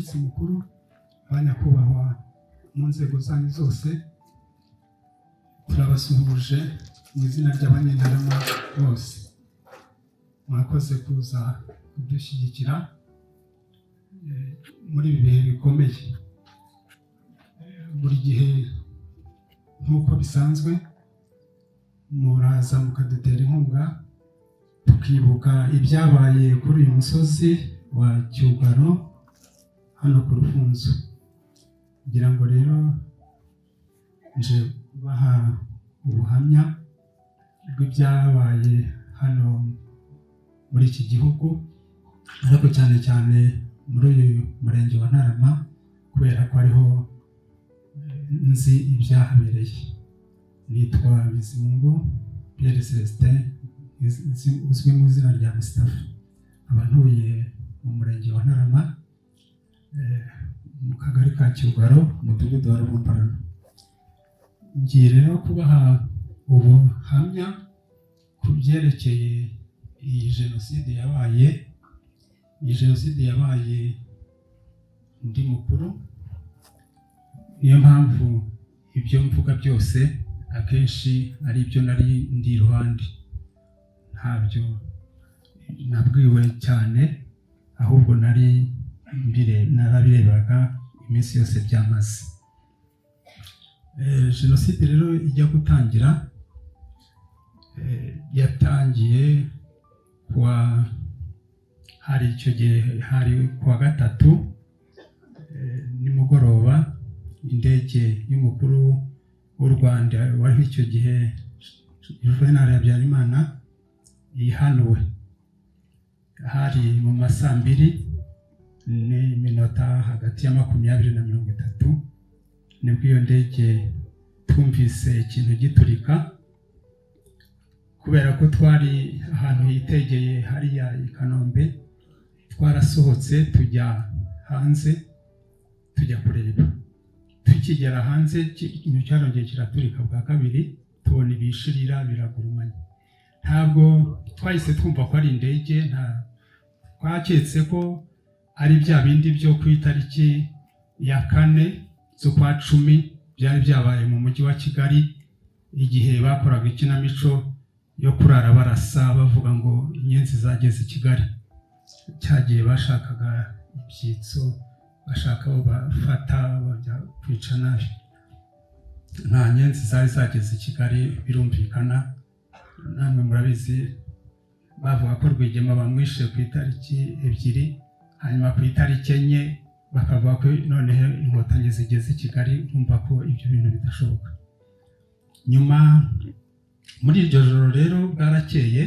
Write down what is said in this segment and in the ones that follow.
Umushyitsi mukuru, ba nyakubahwa mu nzego zanyu zose, turabasuhuje mu izina ry'Abanyentarama bose. Mwakoze kuza kudushyigikira muri ibi bihe bikomeye. Buri gihe nk'uko bisanzwe muraza mukadutera inkunga, tukibuka ibyabaye kuri uyu musozi wa Cyugaro hano ku Rufunzo. Ngira ngo rero nje kubaha ubuhamya bw'ibyabaye hano muri iki gihugu, ariko cyane cyane muri uyu murenge wa Ntarama, kubera ko ariho nzi ibyahabereye. Nitwa Bizimungu Pierre Celestin, uzwi mu izina rya Mustafa, nkaba ntuye mu murenge wa Ntarama, mu kagari ka Cyugaro, umudugudu wa Rubumbarano. Ngiye rero kubaha ubuhamya ku byerekeye iyi jenoside yabaye. Iyi jenoside yabaye ndi mukuru, niyo mpamvu ibyo mvuga byose akenshi ari ibyo nari ndi iruhande, ntabyo nabwiwe cyane, ahubwo nari narabirebaga iminsi yose byamaze. Jenoside rero ijya gutangira, yatangiye kuwa, hari icyo gihe hari kuwa gatatu nimugoroba. Indege y'umukuru w'u Rwanda wariho icyo gihe, Juvenal Habyarimana, ihanuwe hari mu ma 2:00 n'iminota hagati ya 20 na 30, nibwo iyo ndege twumvise ikintu giturika. Kubera ko twari ahantu hitegeye hariya i Kanombe, twarasohotse tujya hanze, tujya kureba. Tukigera hanze, ikintu cyarongeye kiraturika bwa kabiri, tubona ibishirira biragurumanye. Ntabwo twahise twumva ko ari indege, nta twaketse ko ari bya bindi byo ku itariki ya 4 z'ukwa 10 byari byabaye mu mujyi wa Kigali, igihe bakoraga ikinamico yo kurara barasa, bavuga ngo inyenzi zageze i Kigali. Cyagihe bashakaga ibyitso, bashaka abo bafata bajya kwica nabi. Nta nyenzi zari zageze i Kigali, birumvikana, namwe murabizi. Bavuga ko Rwigema bamwishe ku itariki 2, hanyuma ku itariki 4 bakavuga ko noneho Inkotanyi zigeze i Kigali. Urumva ko ibyo bintu bidashoboka. Nyuma muri iryo joro rero bwarakeye,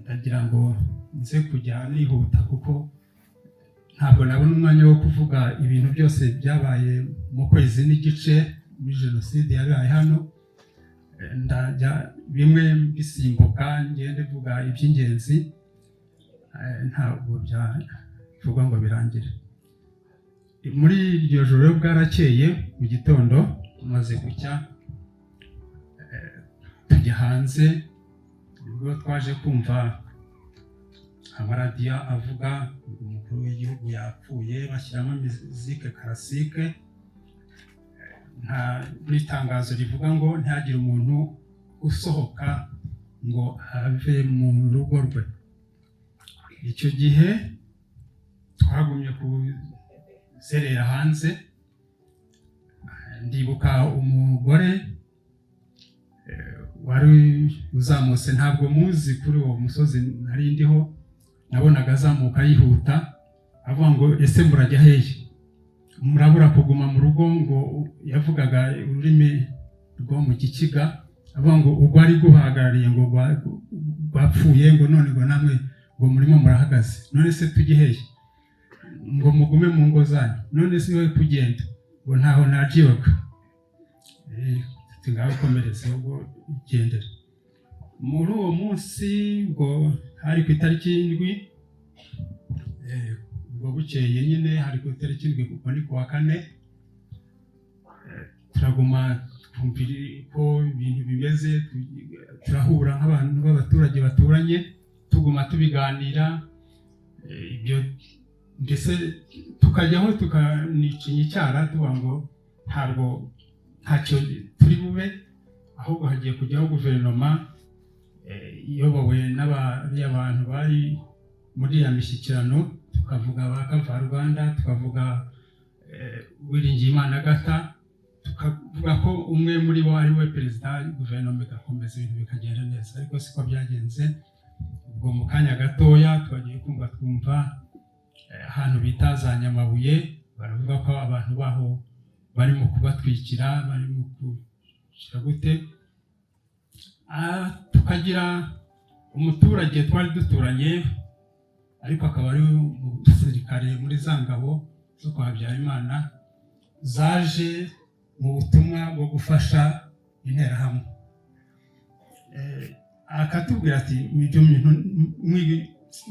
ndagira ngo nze kujya nihuta kuko ntabwo nabona umwanya wo kuvuga ibintu byose byabaye mu kwezi n'igice muri jenoside yabaye hano. Ndajya bimwe bisimbuka, ngende mvuga iby'ingenzi, ntabwo byavugwa ngo birangire. Muri iryo joro rero bwarakeye, mu gitondo tumaze gucya, tujya hanze, nibwo twaje kumva amaradiyo avuga ngo umukuru w'igihugu yapfuye, bashyiramo musique classique, nta n'itangazo rivuga ngo ntihagire umuntu usohoka ngo ave mu rugo rwe. Icyo gihe twagumye kuzerera hanze. Ndibuka umugore wari uzamutse, ntabwo muzi, kuri uwo musozi nari ndiho, nabonaga azamuka yihuta, avuga ngo: "Ese murajya hehe? Murabura kuguma mu rugo?" Ngo yavugaga ururimi rwo mu Gikiga, avuga ngo urwari guhagarariye ngo rwapfuye, ngo none ngo namwe ngo murimo murahagaze, none se tujye hehe? Ngo mugume mu ngo zanyu. None se we kugenda? Ngo ntaho najiyoga. Ngaho komereze ubwo, igendere. Muri uwo munsi, ubwo hari ku itariki 7, ubwo bukeye nyine hari ku itariki 7, kuko ni ku wa kane, turaguma twumvira ko ibintu bimeze, turahura nk'abantu b'abaturage baturanye, tuguma tubiganira, ibyo. Ndetse tukajyaho tukanicinya icyara, tuvuga ngo ntabwo ntacyo turi bube, ahubwo hagiye kujyaho guverinoma iyobowe n'abariya bantu bari muri iriya mishyikirano, tukavuga ba Kavaruganda, tukavuga Uwiringiyimana Agatha, tukavuga ko umwe muri bo ari we perezida, guverinoma igakomeza, ibintu bikagenda neza. Ariko siko byagenze. Ubwo mu kanya gatoya twagiye kumva twumva ahantu bita za Nyamabuye baravuga ko abantu baho barimo kubatwikira, barimo kugira gute. Tukagira umuturage twari duturanye, ariko akaba ari umusirikare muri za ngabo zo kwa Habyarimana zaje mu butumwa bwo gufasha Interahamwe, akatubwira ati: "Ibyo bintu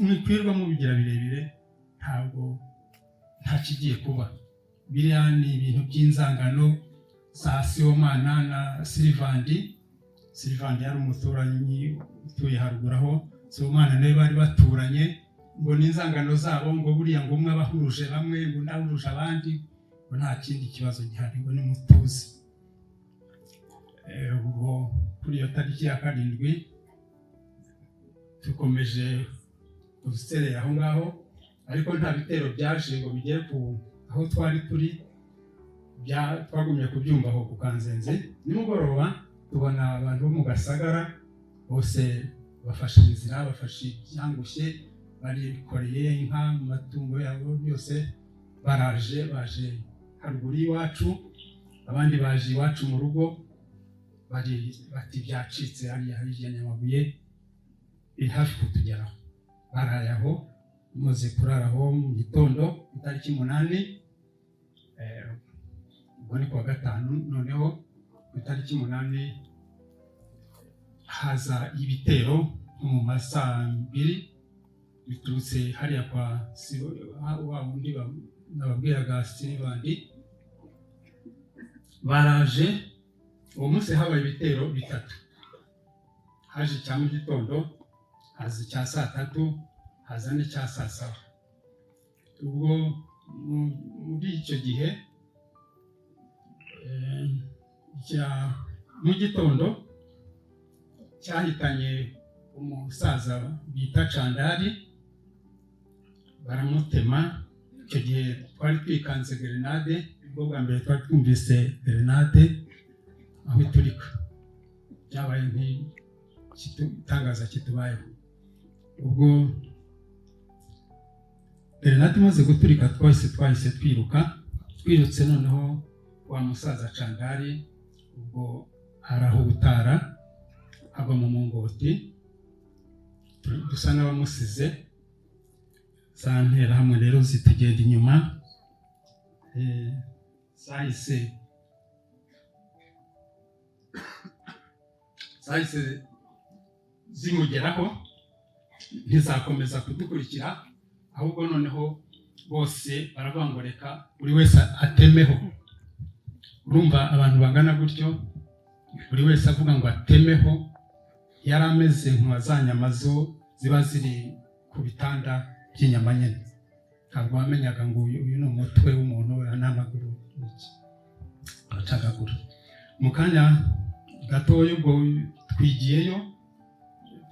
mwikwirwa mubigira birebire, ntabwo nta kigiye kuba. Biriya ni ibintu by'inzangano za Sibomana na Silivandi." Silivandi yari umuturanyi utuye haruguru aho, Sibomana nawe bari baturanye. Ngo n'inzangano zabo, ngo buriya ngo umwe abahuruje bamwe, ngo undi ahuruje abandi, ngo nta kindi kibazo gihari, ngo nimutuze. Ubwo kuri iyo tariki ya 7 dukomeje guserera aho ngaho, ariko nta bitero byaje ngo bigere ku aho twari turi. Twagumye kubyumva aho ku Kanzenze. Nimugoroba tubona abantu bo mu Gasagara bose bafashe inzira, bafashe ibyangushye, barikoreye inka mu matungo yabo byose, baraje, baje haruguru y'iwacu, abandi baje iwacu mu rugo, bari bati: "Byacitse hariya hirya Nyamabuye, biri hafi kutugeraho." Baraye aho. Muze kurara aho, mu gitondo itariki 8, ubwo ni kuwa gatanu, noneho ku itariki 8 haza ibitero nko mu ma saa 2, biturutse hariya kwa wa wundi nababwiraga Silivandi. Baraje. Uwo munsi habaye ibitero bitatu: haje icya mu gitondo, haza icya saa 3, haza n'icya saa 7. Ubwo muri icyo gihe icya mu gitondo cyahitanye umusaza bita Candari, baramutema. Icyo gihe twari twikanze gerenade, ubwo bwa mbere twari twumvise gerenade aho iturika, byabaye nk'igitangaza kitubayeho. Ubwo gerenade imaze guturika, twahise twiruka. Twirutse, noneho wa musaza Candari ubwo arahutara agwa mu mungoti, dusa n'abamusize. Za nterahamwe rero zitugenda inyuma, zahise zimugeraho, ntizakomeza kudukurikira, ahubwo noneho bose baravuga ngo reka buri wese atemeho. Urumva abantu bangana gutyo, buri wese avuga ngo atemeho, yari ameze nka za nyama zo ziba ziri ku bitanda by'inyama nyine. Ntabwo wamenyaga ngo uyu ni umutwe w'umuntu, aya ni amaguru, iki, aracagagura. Mu kanya gatoya ubwo twigiyeyo,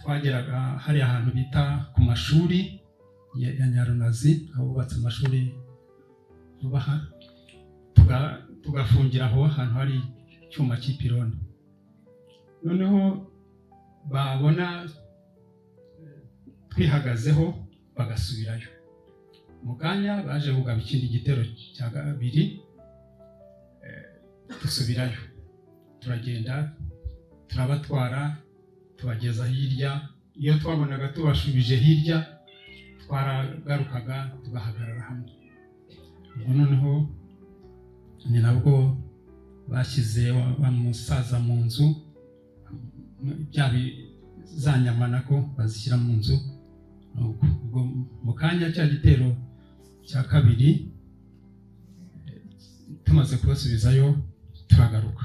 twageraga hariya ahantu bita ku mashuri ya Nyarunazi, aho bubatse amashuri vuba aha, tugafungira aho ahantu hari icyuma cy'ipironi. Noneho babona twihagazeho bagasubirayo. Mu kanya baje kugaba ikindi gitero cya kabiri, dusubirayo, turagenda, turabatwara, tubageza hirya. Iyo twabonaga tubashubije hirya, twaragarukaga tugahagarara hamwe. Ubwo noneho ni nabwo bashyize wa musaza mu nzu, bya za nyama nako bazishyira mu nzu. Ubwo mu kanya cya gitero cya kabiri, tumaze kubasubizayo, turagaruka,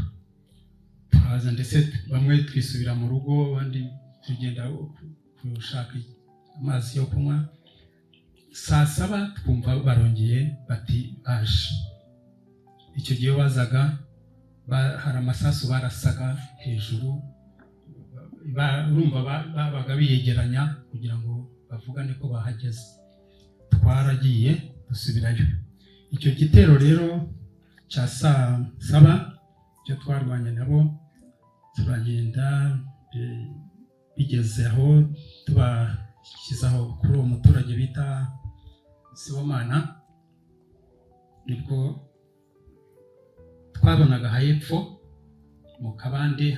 turaza, ndetse bamwe twisubira mu rugo, abandi tugenda gushaka amazi yo kunywa. Saa 7 twumva barongeye bati baje. Icyo gihe bazaga hari amasasu barasaga hejuru, urumva babaga biyegeranya kugira ngo bavugane ko bahageze. Twaragiye dusubirayo. Icyo gitero rero cya saa 7 cyo twarwanye nabo, turagenda, bigeze aho tubashyize aho kuri uwo muturage bita Sibomana, nibwo twabonaga hepfo mu kabande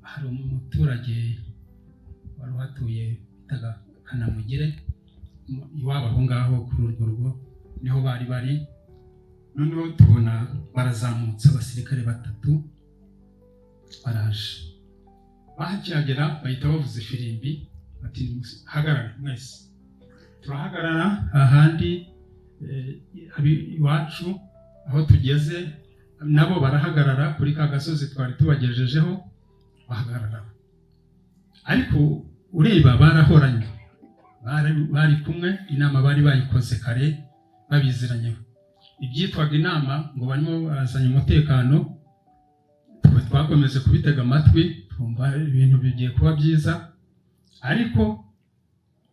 hari umuturage wari uhatuye bitaga Kanamugire, iwabo aho ngaho kuri urwo rugo niho bari bari. Noneho tubona barazamutse, abasirikare batatu baraje. Bahakihagera bahita bavuza ifirimbi bati: "Hagarara mwese." Turahagarara ahandi iwacu aho tugeze, nabo barahagarara kuri ka gasozi twari tubagejejeho, bahagarara. Ariko ureba barahoranye, bari kumwe, inama bari bayikoze kare babiziranyeho. Ibyitwaga inama ngo barimo barazanye umutekano, twe twakomeje kubitega amatwi, twumva ibintu bigiye kuba byiza. Ariko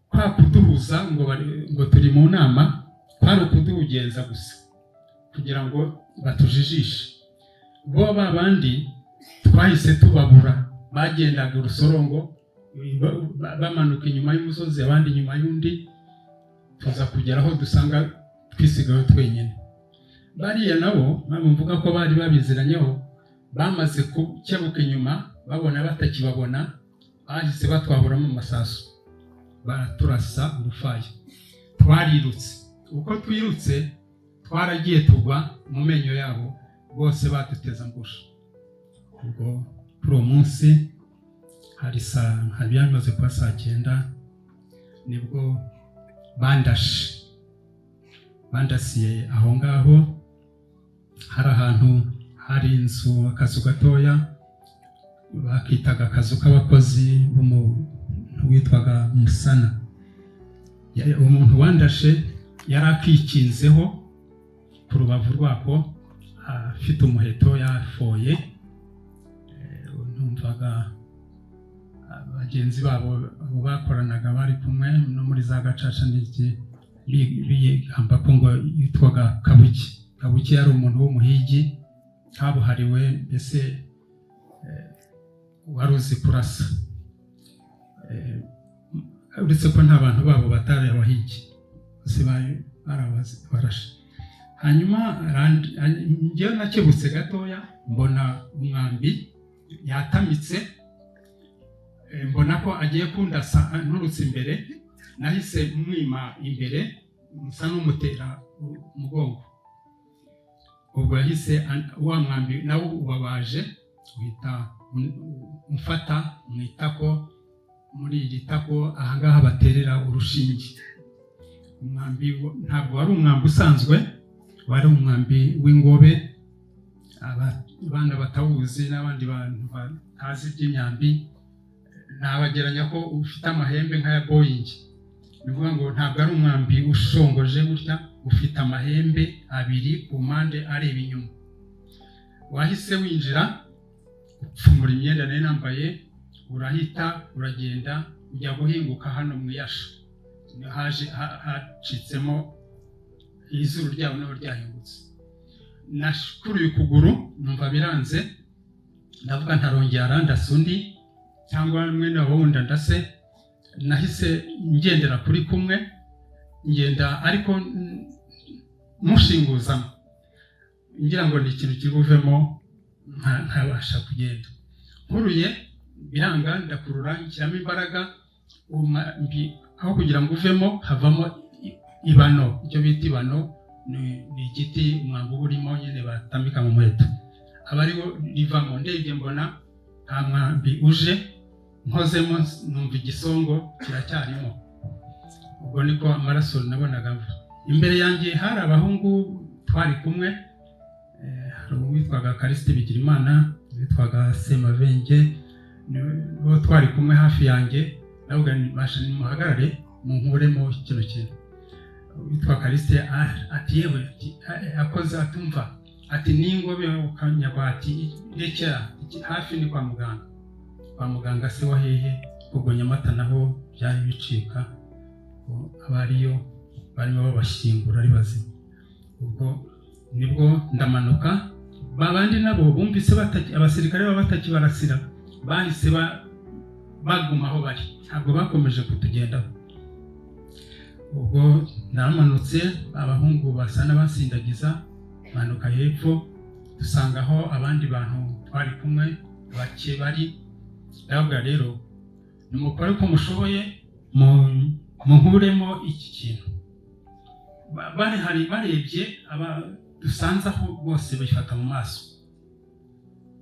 kwa kuduhuza ngo turi mu nama kwari ukuduhugenza gusa kugira ngo batujijishe. Bo ba bandi twahise tubabura, bagendaga urusorongo, bamanuka inyuma y'umusozi, abandi inyuma y'undi, tuza kugera aho dusanga twisigaye twenyine. Bariya nabo, mpamvu mvuga ko bari babiziranyeho, bamaze gukebuka inyuma babona batakibabona, bahise batwahuramo amasasu, baraturasa urufaya. Twarirutse, uko twirutse twaragiye tugwa mu menyo yabo, bose baduteza ngusha. Ubwo kuri uwo munsi hari saa, hari byamaze kuba saa 9, nibwo bandashe, bandasiye aho ngaho. Hari ahantu hari inzu, akazu gatoya bakitaga akazu k'abakozi b'umuntu witwaga Musana. Umuntu wandashe yari akikinzeho ku rubavu rwako, afite umuheto yafoye. Numvaga bagenzi babo, abo bakoranaga bari kumwe no muri za gacaca n'iki, bigamba ko ngo yitwaga Kabuki. Kabuki yari umuntu w'umuhigi kabuhariwe, mbese wari uzi kurasa. Uretse ko nta bantu babo batari abahigi, bose bari barashe. Hanyuma njyewe nakebutse gatoya, mbona umwambi yatamitse, mbona ko agiye kundasa nturutse imbere. Nahise mwima imbere, nsa n'umutera umugongo. Ubwo yahise wa mwambi nawo ubabaje uhita umfata mu itako, muri iri tako ahangaha baterera urushinge. Umwambi ntabwo wari umwambi usanzwe, wari umwambi w'ingobe. Abana batawuzi n'abandi bantu batazi iby'imyambi, nabageranya ko ufite amahembe nk'aya Boeing. Ni ukuvuga ngo ntabwo ari umwambi ushongoje gutya, ufite amahembe abiri ku mpande areba inyuma. Wahise winjira, upfumura imyenda nari nambaye, urahita uragenda ujya guhinguka hano mu iyasha. Haje hacitsemo izuru ryabo, niho ryahingutse. Nakuruye ukuguru numva biranze, ndavuga ntarongera arandasa undi cyangwa mwene wabo wundi andase. Nahise ngendera kuri kumwe, ngenda ariko mushinguzamo, ngira ngo ni ikintu kiri buvemo nkabasha kugenda. Nkuruye biranga, ndakurura nshyiramo imbaraga, umwambi aho kugira ngo uvemo havamo ibano. Icyo bita ibano ni igiti umwambi uba urimo nyine batambika mu muheto, aba ariwo rivamo. Ndebye mbona nta mwambi uje, nkozemo numva igisongo kiracyarimo. Ubwo niko amaraso nabonaga ava. Imbere yanjye hari abahungu twari kumwe, hari uwitwaga Karisiti Bigirimana, witwaga Semavenge, bo twari kumwe hafi yanjye. Ndavuga nti: "Basha nimuhagarare." Munkuremo kino kintu. Witwa Karisite ati: "Yewe," ati, akoze atumva, ati: "N'ingobe ukanyagwa," ati: "Rekera hafi ni kwa muganga." Kwa muganga se wa hehe? Ubwo Nyamata naho byari bicika, abariyo barimo babashyingura ari bazima. Ubwo nibwo ndamanuka. Babandi nabo bumvise abasirikare baba batakibarasira, bahise baguma aho bari, ntabwo bakomeje kutugendaho. Ubwo naramanutse, abahungu basa n'abasindagiza, manuka hepfo, dusanga aho abandi bantu twari kumwe bake bari. Ndababwira: "Rero nimukore uko mushoboye, munkuremo iki kintu." Bari hari barebye aba dusanze aho bose bifata mu maso,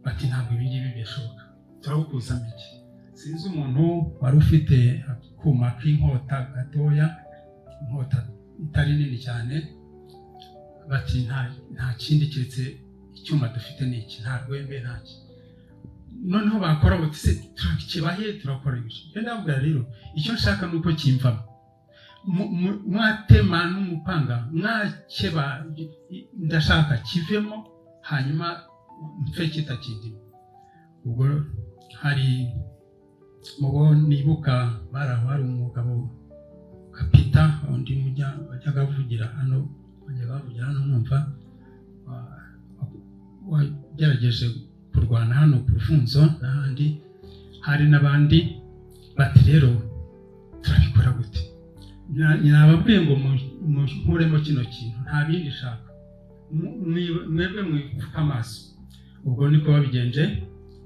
bati: "Ntabwo ibi ngibi bishoboka, turagukuzamo iki?" Sinzi umuntu wari ufite akuma k'inkota gatoya, inkota itari nini cyane. Bati: Nta kindi keretse icyuma dufite ni iki, nta rwembe, nta ki." Noneho bakora bati: "Se turakibahe, turakora ibi?" Njye ndababwira: "Rero icyo nshaka ni uko kimvamo. Mwatema n'umupanga, mwakeba, ndashaka kivemo, hanyuma mpfe kitakindimo." Ubwo hari mu bo nibuka bari aho, hari umugabo Kapita, undi mujya wajyaga avugira hano, wajyaga bavugira hano mwumva, wagerageje kurwana hano ku Rufunzo n'ahandi. Hari n'abandi. Bati: "Rero turabikora gute?" Nababwiye ngo munkuremo kino kintu, nta bindi nshaka. Mwebwe mwipfuka amaso. Ubwo niko babigenje,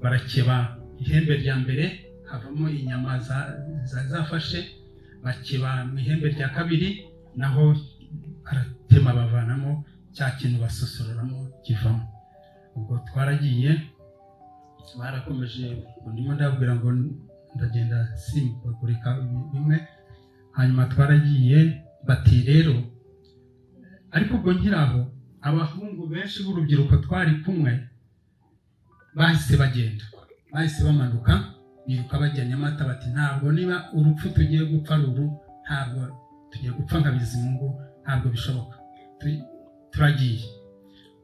barakeba ihembe rya mbere, havamo inyama zafashe, bakeba mu ihembe rya kabiri, naho baratema, bavanamo cya kintu, basosororamo kivamo. Ubwo twaragiye, barakomeje. Ngo ndimo ndababwira ngo ndagenda simbagurika bimwe. Hanyuma twaragiye, bati: "Rero," ariko ubwo nkiri aho, abahungu benshi b'urubyiruko twari kumwe bahise bagenda, bahise bamanuka, biruka bajya Nyamata. Bati: "Ntabwo, niba urupfu tugiye gupfa ruru, ntabwo tugiye gupfa nka Bizimungu, ntabwo bishoboka, turagiye."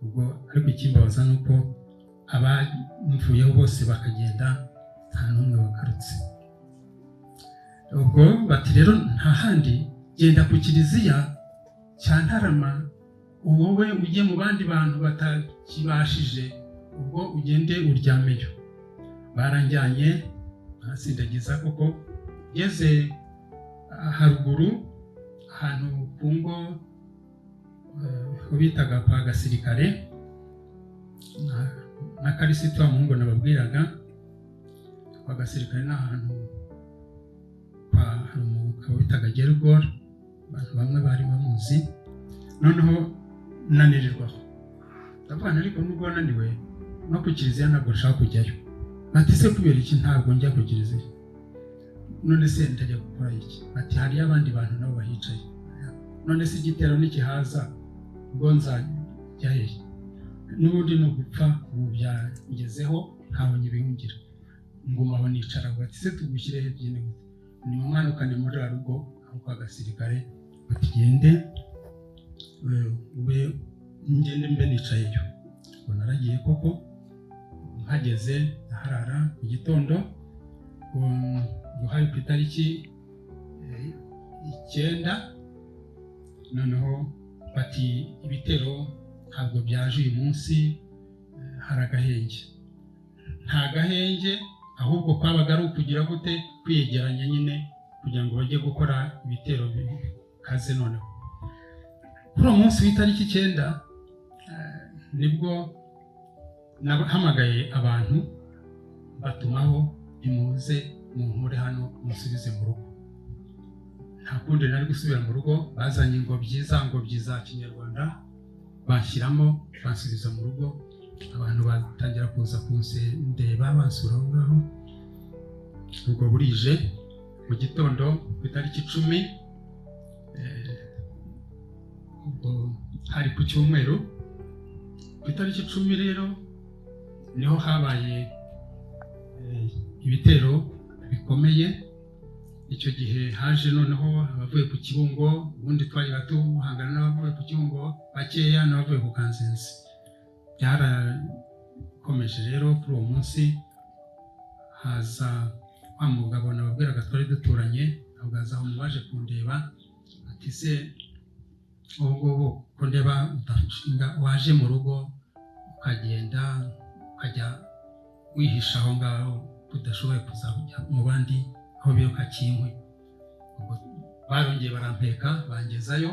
Ubwo ariko ikimbabaza ni uko abamvuyeho bose bakagenda, nta n'umwe wagarutse. Ubwo bati: "Rero nta handi, genda ku kiliziya cya Ntarama, wowe ujye mu bandi bantu batakibashije, ubwo ugende uryameyo." Baranjyanye, barasindagiza koko. Ngeze haruguru ahantu ku ngo ho bitaga kwa Gasirikare na Karisito, wa muhungu nababwiraga. Kwa Gasirikare ni ahantu kwa hari umugabo bitaga Gergor, abantu bamwe bari bamuzi. Noneho nanirirwaho, ndavuga nti: "Ariko nubwo naniwe, no ku kiliziya ntabwo nshaka kujyayo." Bati: "Se kubera iki?" "Ntabwo njya ku kiliziya." "None se ndajya gukora iki?" Bati: "Hariyo abandi bantu nabo bahicaye." "None se igitero nikihaza, ubwo nzajya hehe? N'ubundi ni ugupfa, ubu byangezeho, ntaho nyibihungira." Nguma aho nicara. Bati: "Se tugushyire he byine gute?" "Ni mumwanukane muri ruriya rugo aho kwa Gasirikare." Bati: "Gende ube ngende mbe nicayeyo." Ubwo naragiye koko, mpageze ndaharara. Mu gitondo, ngo hari ku itariki 9, noneho bati: "Ibitero ntabwo byaje uyu munsi, hari agahenge." Nta gahenge, ahubwo kwabaga ari ukugira gute? Kwiyegeranya nyine kugira ngo bajye gukora ibitero bikaze. Noneho kuri uwo munsi w'itariki 9, nibwo nahamagaye abantu, batumaho: "Nimuze munkure hano, musubize mu rugo." Nta kundi nari gusubira mu rugo. Bazanye ingobyi, za ngobyi za kinyarwanda, banshyiramo, bansubiza mu rugo. Abantu batangira kuza kunsendeba, bansura aho ngaho. Ubwo burije mu gitondo ku itariki 10, ubwo hari ku cyumweru. Ku itariki 10 rero niho habaye ibitero bikomeye. Icyo gihe haje noneho abavuye ku Kibungo, ubundi twajyaga tuhangana n'abavuye ku Kibungo bakeya n'abavuye ku Kanzenze. Byarakomeje rero. Kuri uwo munsi haza wa mugabo nababwiraga twari duturanye, aza aho mu baje kundeba, ati: "Se ubu ngubu ko ndeba udashinga, waje mu rugo ukagenda ukajya wihisha aho ngaho, udashoboye kuzajya mu bandi aho biruka kinkwi?" Ubwo barongeye barampeka bangezayo.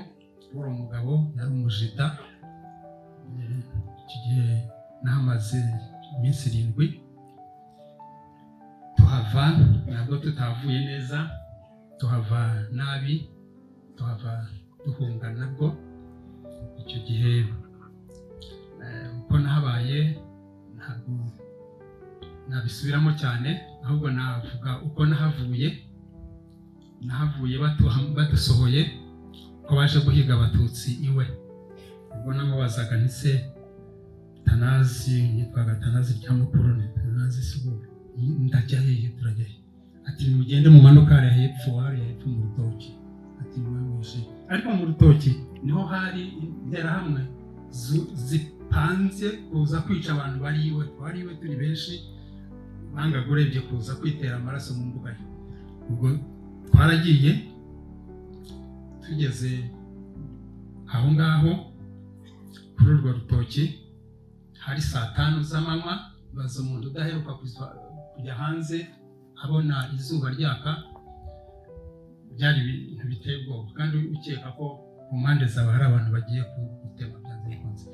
Uwo mugabo yari umujida. Icyo gihe nahamaze iminsi 7. Tuhava ntabwo tutavuye neza, tuhava nabi, tuhava duhunga nabwo. Icyo gihe uko nahabaye ntabwo nabisubiramo cyane, ahubwo navuga uko nahavuye. Nahavuye badusohoye ko baje guhiga Abatutsi iwe. Ubwo namubazaga nti: "Se Tanazi," yitwaga Tanazi rya mukuru, ni Tanazi, "se ubu ndajya hehe, turajya he?" Ati: "Mugende mumanuke hariya hepfo, hariya hepfo mu rutoki." Ati: "Mwamwishe." Ariko mu rutoki niho hari Interahamwe zipanze kuza kwica abantu bari iwe. Twari iwe turi benshi, bangaga urebye kuza kwitera amaraso mu mbuga ye. Ubwo twaragiye, tugeze aho ngaho kuri urwo rutoki hari saa 5 z'amanywa. Baza umuntu udaheruka kujya hanze abona izuba ryaka, byari ibintu biteye ubwoba, kandi ukeka ko ku mpande zawe hari abantu bagiye gutema byanze bikunze.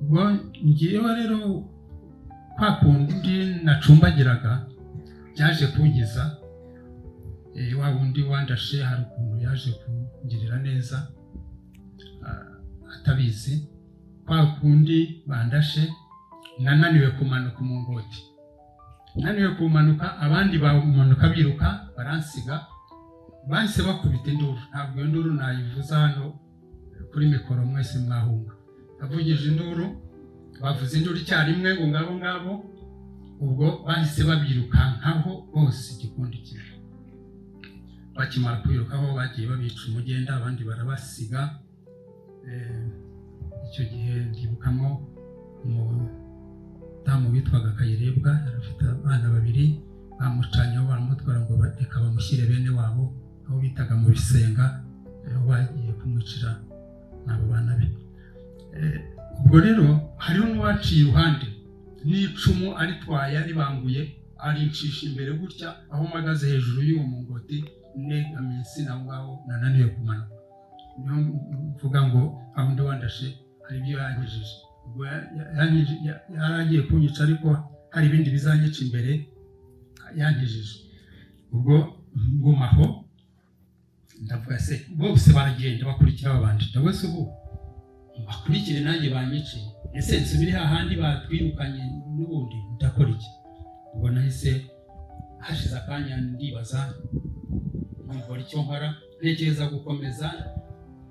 Ubwo ngewe rero kwa kundi nacumbagiraga byaje kunkiza. Wa wundi wandashe hari ukuntu yaje kungirira neza atabizi. Kwa kundi bandashe nananiwe kumanuka umungoti, naniwe kumanuka, abandi bamanuka biruka baransiga. Bahise bakubita induru, ntabwo iyo nduru nayivuza hano kuri mikoro, mwese mwahunga. Bavugije induru, bavuze induru icyarimwe ngo: "Ngabo ngabo!" Ubwo bahise babyirukankaho bose igikundi kimwe. Bakimara kwirukaho bagiye babica umugenda, abandi barabasiga. Icyo gihe ndibukamo umudamu witwaga Kayirebwa, yari afite abana babiri, bamucanyeho baramutwara ngo reka bamushyire bene wabo aho bitaga mu Bisenga, aho bagiye kumwicira n'abo bana be. Ubwo rero hariho n'uwaciye iruhande n'icumu aritwaye aribanguye, arincisha imbere gutya aho mpagaze hejuru y'uwo mungoti, negamiye insina aho ngaho, nananiwe kumanuka. Niho mvuga ngo aho undi wandashe hari ibyo yankijije. Ubwo yari agiye kunyica, ariko hari ibindi bizanyica imbere yankijije. Ubwo ngumaho ndavuga: "Se bose baragenda bakurikira babanje, ndavuga se ubu bakurikire nanjye banyice? Ese nsubire hahandi batwirukanye n'ubundi? Ndakora iki?" Ubwo nahise hashize akanya ndibaza, nkora icyo nkora, ntekereza gukomeza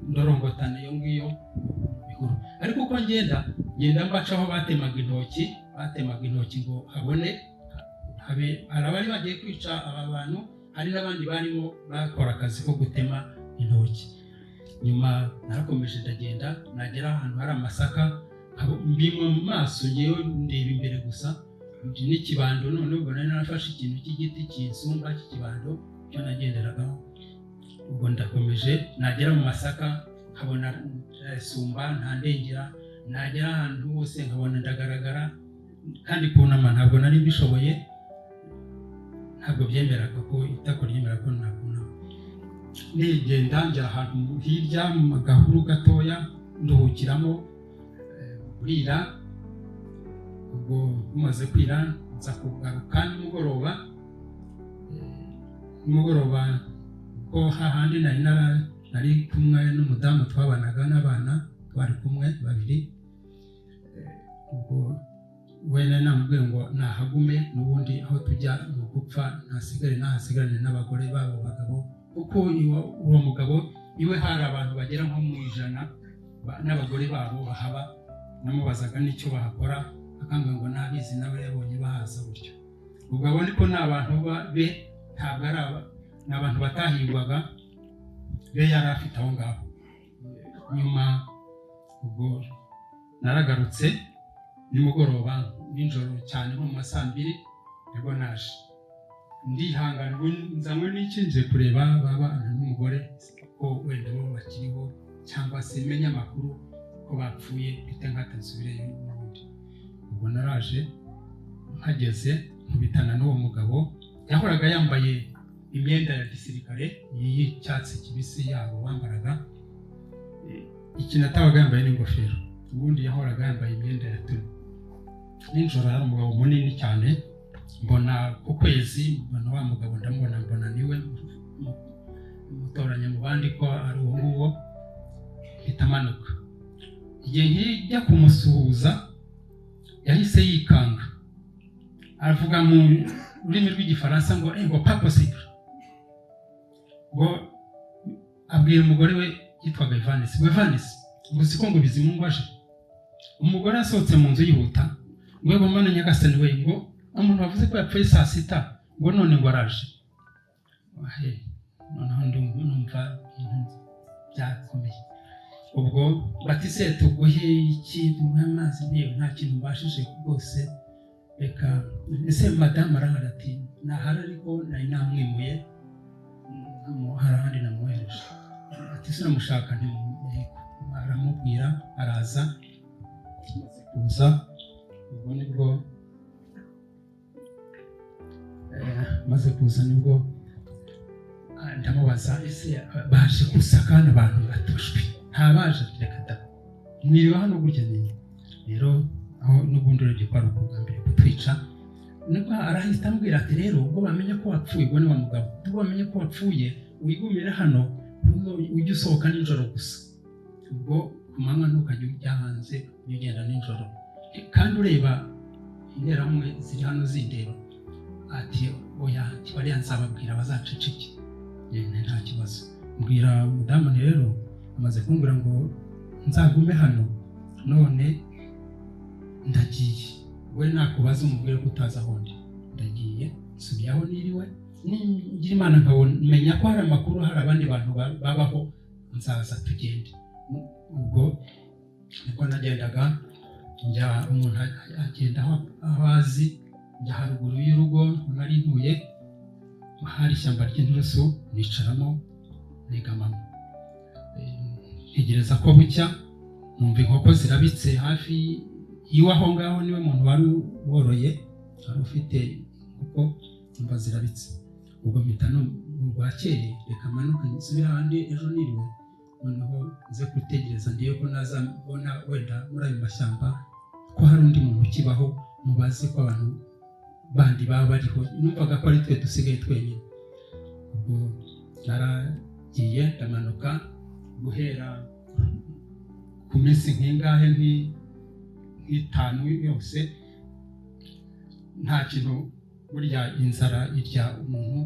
ndorongotana iyo ngiyo mu bihuru. Ariko uko ngenda ngenda mbaca aho batemaga intoki, batemaga intoki ngo habone habe hari abari bagiye kwica aba bantu, hari n'abandi barimo bakora akazi ko gutema intoki. Nyuma narakomeje ndagenda, nagera ahantu hari amasaka mbimwa mu maso, ngewe ndeba imbere gusa n'ikibando. None ubwo nari narafashe ikintu cy'igiti kinsumba cy'ikibando cyo nagenderagaho. Ubwo ndakomeje, nagera mu masaka nkabona ndasumba ntandengera, nagera ahantu hose nkabona ndagaragara, kandi kunama ntabwo nari mbishoboye, ntabwo byemeraga ko itako ryemera ko nakunama. Nigenda njya ahantu hirya mu gahuru gatoya nduhukiramo. Burira. Ubwo bumaze kwira nza kugaruka nimugoroba. Nimugoroba ubwo hahandi nari kumwe n'umudamu twabanaga n'abana twari kumwe babiri. Ubwo we nari namubwiye ngo nahagume, n'ubundi aho tujya ni ugupfa, ntasigare nahasigarane n'abagore babo bagabo, kuko uwo mugabo iwe hari abantu bagera nko mu 100 n'abagore babo bahaba. Namubazaga n'icyo bahakora, akambwira ngo nabizi nawe yabonye bahaza gutyo. Ubwo abo niko ni abantu be, ntabwo ari aba. Ni abantu batahigwaga, be yari afite aho ngaho. Nyuma ubwo naragarutse nimugoroba, nijoro cyane, nko mu ma saa 2 nibwo naje. Ndihangana, ubu nzanywe n'iki? Nje kureba baba n'umugore ko wenda bo bakiriho, cyangwa se menye amakuru ko bapfuye, mpite nkata nsubireyo n'ubundi. Ubwo naraje, mpageze nkubitana n'uwo mugabo. Yahoraga yambaye imyenda ya gisirikare y'icyatsi kibisi yabo bambaraga. Ikintu atabaga yambaye n'ingofero, ubundi yahoraga yambaye imyenda ya tenue. Nijoro yari umugabo munini cyane. Mbona ku kwezi, mbona wa mugabo, ndamubona, mbona niwe, mutoranya mu bandi ko ari uwo nguwo, mpita manuka. Igihe nkijya kumusuhuza yahise yikanga, aravuga mu rurimi rw'Igifaransa ngo ngo "Pas possible", ngo abwira umugore we yitwaga Evanisi, ngo "Evanisi", ngo "Uzi ko ngo Bizimungu aje?" Umugore asohotse mu nzu yihuta ngo "Yego Mana nyagasani we", ngo "umuntu wavuze ko yapfuye saa 6", ngo "none ngo araje." Noneho numva ibintu byakomeye. Ubwo bati "Se tuguhe iki? Tuguhe amazi?" Ntewe nta kintu mbashije rwose, reka. "Ese madamu arahari?" Ati "Ntahari, ariko nari namwimuye, hari ahandi namwohereje." Ati "Se uramushaka?" Yego. Aramubwira, araza. Amaze kuza, ubwo nibwo amaze kuza nibwo ndamubaza: "Ese baje gusaka hano abantu batushwe ntabaje?" "Reka da, mwiriwe hano gutya." Ni rero aho n'ubundi urebye ko ari ukugambiriye kutwica. Nibwo arahita ambwira ati: "Rero ubwo bamenye ko wapfuye", ubwo ni wa mugabo, "ubwo bamenye ko wapfuye, wigumire hano, ujye usohoka nijoro gusa. Ubwo ku manywa ntukajya ujya hanze, ujye ugenda nijoro. Kandi ureba Interahamwe ziri hano zindeba." Ati: "Oya", ati: "Bariya nzababwira bazaceceke." "Nta kibazo." Mbwira umudamu nti: "Rero amaze kumbwira ngo nzagume hano, none ndagiye. We nakubaza umubwire ko utazi aho ndi. Ndagiye, nsubiye aho niriwe. Ningira Imana nkabona ko hari amakuru, hari abandi bantu babaho, nzaza tugende." Ubwo niko nagendaga njya, umuntu agenda aho azi. Njya haruguru y'urugo nari ntuye, hari ishyamba ry'inturusu, nicaramo, negamamo, ntegereza ko bucya. Numva inkoko zirabitse hafi y'iwe aho ngaho. Niwe muntu wari woroye, wari ufite inkoko. Numva zirabitse, ubwo mpita rwakeye, reka manuke nsubire ahandi ejo niriwe, noneho nze gutegereza ndebe ko naza mbona wenda muri ayo mashyamba ko hari undi muntu ukibaho, mubaze ko abantu bandi baba bariho. Numvaga ko ari twe dusigaye twenyine. Ubwo naragiye, ndamanuka. Guhera ku minsi nk'ingahe, nk'itanu yose, nta kintu. Burya inzara irya umuntu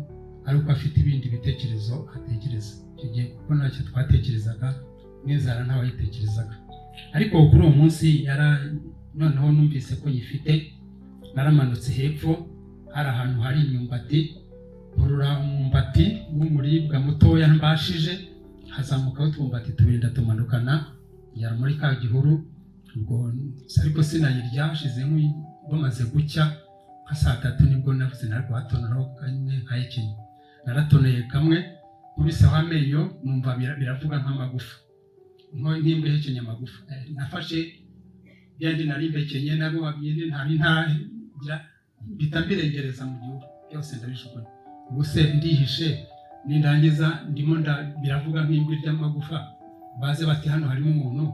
ariko afite ibindi bitekerezo atekereza. Icyo gihe kuko ntacyo twatekerezaga, n'inzara ntawayitekerezaga. Ariko kuri uwo munsi yara noneho numvise ko nyifite. Naramanutse hepfo, hari ahantu hari imyumbati, nkurura umwumbati w'umuribwa mutoya mbashije, hazamukaho utwumbati tubiri, ndatumanukana, ngera muri ka gihuru. Ubwo ariko sinayirya. Hashize bamaze gucya nka saa 3 nibwo navuze narwatonoraho kamwe nkayikenya. Naratoneye kamwe, nkubiseho amenyo, numva biravuga nk'amagufa, nk'imbwa ihekenya amagufa. Nafashe byandi nari mbekenye nabo bindi ntari ntaragira, mpita mbirengereza mu gihuru byose, ndabijugunya. Ubu se ndihishe, nindangiza ndimo biravuga nk'imbwa irya amagufa, baze bati hano harimo umuntu,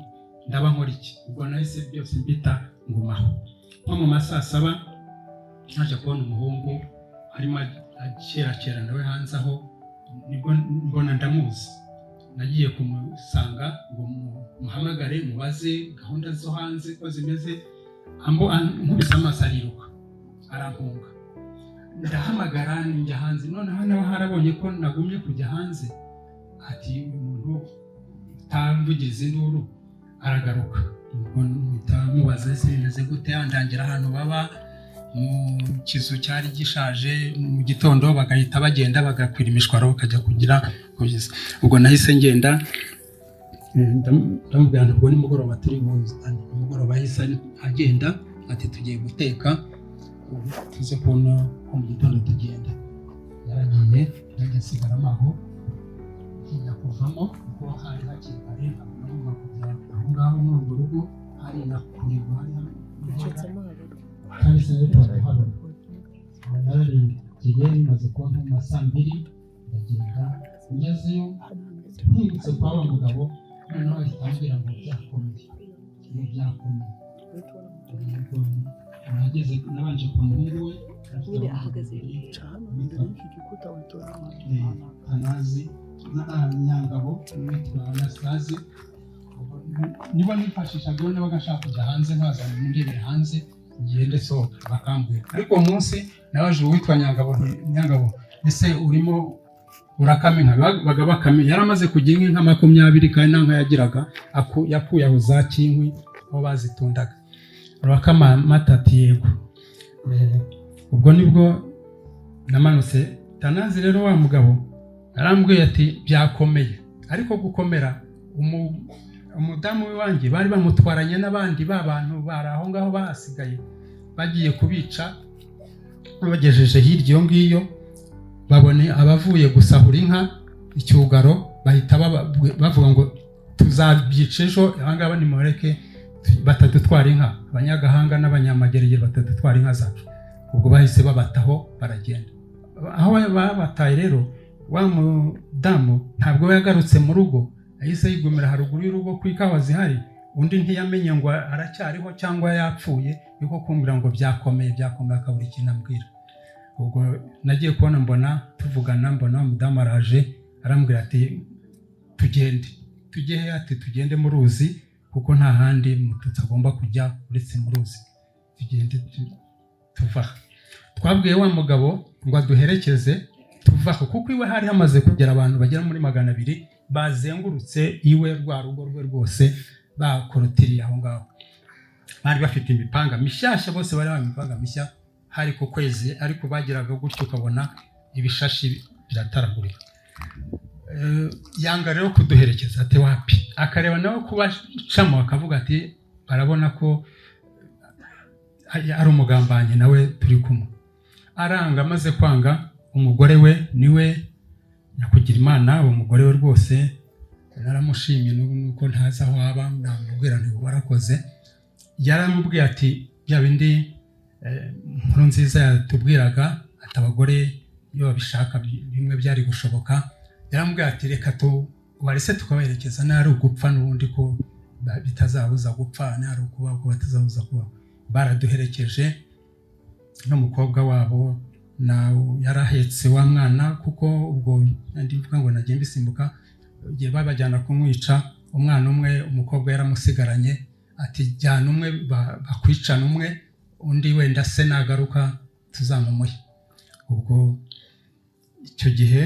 ndaba nkora iki? Ubwo nahise byose mbita, ngumaho. Nko mu ma saa 7 naje kubona umuhungu arimo akerakera nawe hanze aho, nibwo mbona ndamuzi. Nagiye kumusanga ngo muhamagare mubaze gahunda zo hanze ko zimeze. Ambo nkubise amaso ariruka, arampunga. Ndahamagara, njya hanze. Noneho nawe harabonye ko nagumye kujya hanze, ati "Umuntu utamvugiriza induru." Aragaruka, ubwo mpita mubaza: "Ese bimeze gute?" Andangira ahantu baba. Mu kizu cyari gishaje, mu gitondo bagahita bagenda bagakwira imishwaro, bakajya kugira kugeza ubwo nahise ngenda. Ndamubwira nti: "Ubwo nimugoroba turi buzane." Nimugoroba ahise agenda, ati: "Tugiye guteka, ubu tuze kubona ko mu gitondo tugenda." Yaragiye, nanjye nsigaramo aho, ntinya kuvamo kuko hari hakiri kare, ntabwo nagomba kujya aho ngaho muri urwo rugo, hari na kure, hari Ucitsemo hagati. Kahise tuhabona. Nararigiye, bimaze kuba nko mu ma saa 2, ndagenda. Ngezeyo, mpingutse kwa wa mugabo, noneho ahita ambwira ngo byakomeye, ngo byakomeye. Ubwo nageze, nabanje ku muhungu we. Nyine ahagaze. Ca hano imbere y'iki gikuta, uhita ubona ahantu. Tanazi na Nyangabo witwa Anastase, niba nifashishaga iyo nabaga nshaka kujya hanze, nkazana ndebere hanze, ngende sohoka, bakambwira. Ariko uwo munsi nabaje uwitwa Nyangabo nti: "Nyangabo, ese urimo urakama inka?" Baga bakama, yari amaze kugira inka 20, kandi nta nka yagiraga, yakuye aho za Kinkwi aho bazitundaga. "Urakama amata?" Ati: "Yego." Ubwo nibwo namanutse. Tanazi rero, wa mugabo arambwiye ati: "Byakomeye." Ariko gukomera, umudamu w'iwanjye bari bamutwaranye n'abandi ba bantu bari aho ngaho bahasigaye, bagiye kubica. Babagejeje hirya iyo ngiyo, babone abavuye gusahura inka icyugaro, bahita bavuga ngo: "Tuzabyica ejo, aba ngaba nimureke batadutwara inka, abanyagahanga n'abanyamageragere batadutwara inka zacu." Ubwo bahise babataho, baragenda. Aho babataye rero, wa mudamu ntabwo we yagarutse mu rugo, yahise yigumira haruguru y'urugo ku ikawa zihari. Undi ntiyamenye ngo aracyariho cyangwa yapfuye, niko kumbwira ngo byakomeye, byakomeye, akabura ikintu ambwira. Ubwo nagiye kubona, mbona tuvugana, mbona wa mudamu araje, arambwira ati: "Tugende." "Tujye he?" Ati: "Tugende mu ruzi, kuko nta handi Mututsi agomba kujya uretse mu ruzi. Tugende." Tuva aha, twabwiye wa mugabo ngo aduherekeze tuva aho, kuko iwe hari hamaze kugera abantu bagera muri 200, bazengurutse iwe, rwa rugo rwe rwose bakorotiriye aho ngaho. Bari bafite imipanga mishyashya, bose bari bambaye imipanga mishya. Hari ku kwezi, ariko bageraga gutyo ukabona ibishashi birataragurika. Yanga rero kuduherekeza, ati: "Wapi." Akareba nawe kubacamo, akavuga ati: "Barabona ko ari umugambanyi nawe turi kumwe." Aranga. Amaze kwanga, umugore we, niwe nyakugira Imana, uwo mugore we rwose naramushimye, n'ubu nuko ntazi aho aba, namubwira nti: "Warakoze." Yaramubwiye ati bya bindi Inkuru nziza yatubwiraga, ati abagore iyo babishaka bimwe byari gushoboka. Yaramubwiye ati: "Reka tu warese tukabaherekeza, n'ari ugupfa n'ubundi ko bitazabuza gupfa, n'ari ukubaho ko batazabuza kubaho." Baraduherekeje n'umukobwa wabo na yarahetse wa mwana, kuko ubwo ndivuga ngo nagiye mbisimbuka. Igihe babajyana kumwica, umwana umwe umukobwa yaramusigaranye, ati: "Jyana umwe, bakwicana umwe, undi wenda se nagaruka tuzamumuhe." Ubwo icyo gihe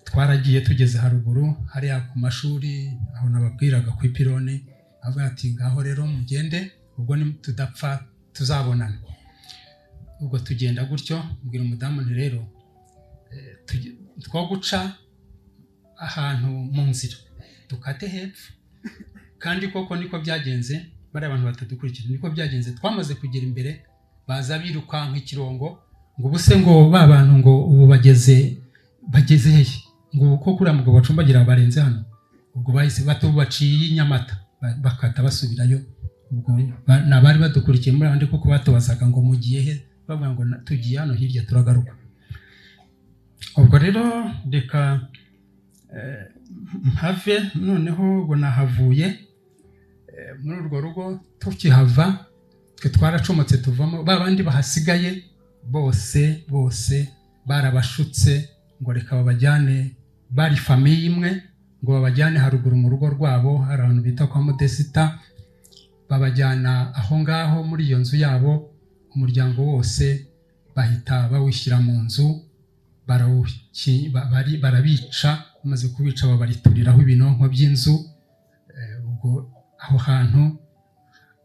twaragiye, tugeze haruguru hariya ku mashuri aho nababwiraga ku ipironi, avuga ati: "Ngaho rero mugende, ubwo tudapfa tuzabonana." Ubwo tugenda gutyo, mbwira umudamu nti: "Rero two guca ahantu mu nzira, dukate hepfo." Kandi koko niko byagenze, bariya abantu batadukurikira, niko byagenze. Twamaze kugera imbere, baza birukanka ikirongo, ngo ubuse ngo ba bantu ngo ubu bageze hehe, ngo ubu ko kuriya mugabo bacumbagira barenze hano. Ubwo bahise bato baciye i Nyamata, bakata basubirayo. Ubwo ni abari badukurikiye muri abandi, kuko batubazaga ngo: "Mugiye he?" Bavuga ngo: "Tugiye hano hirya, turagaruka." Ubwo rero reka mpave noneho. Ubwo nahavuye muri urwo rugo, tukihava twe twaracomotse tuvamo. Ba bandi bahasigaye bose bose barabashutse ngo reka babajyane, bari famille imwe, ngo babajyane haruguru mu rugo rwabo, hari ahantu bita kwa Modesita. Babajyana aho ngaho muri iyo nzu yabo, umuryango wose bahita bawishyira mu nzu, barabica. Bamaze kubica, babarituriraho ibinonko by'inzu. Ubwo aho hantu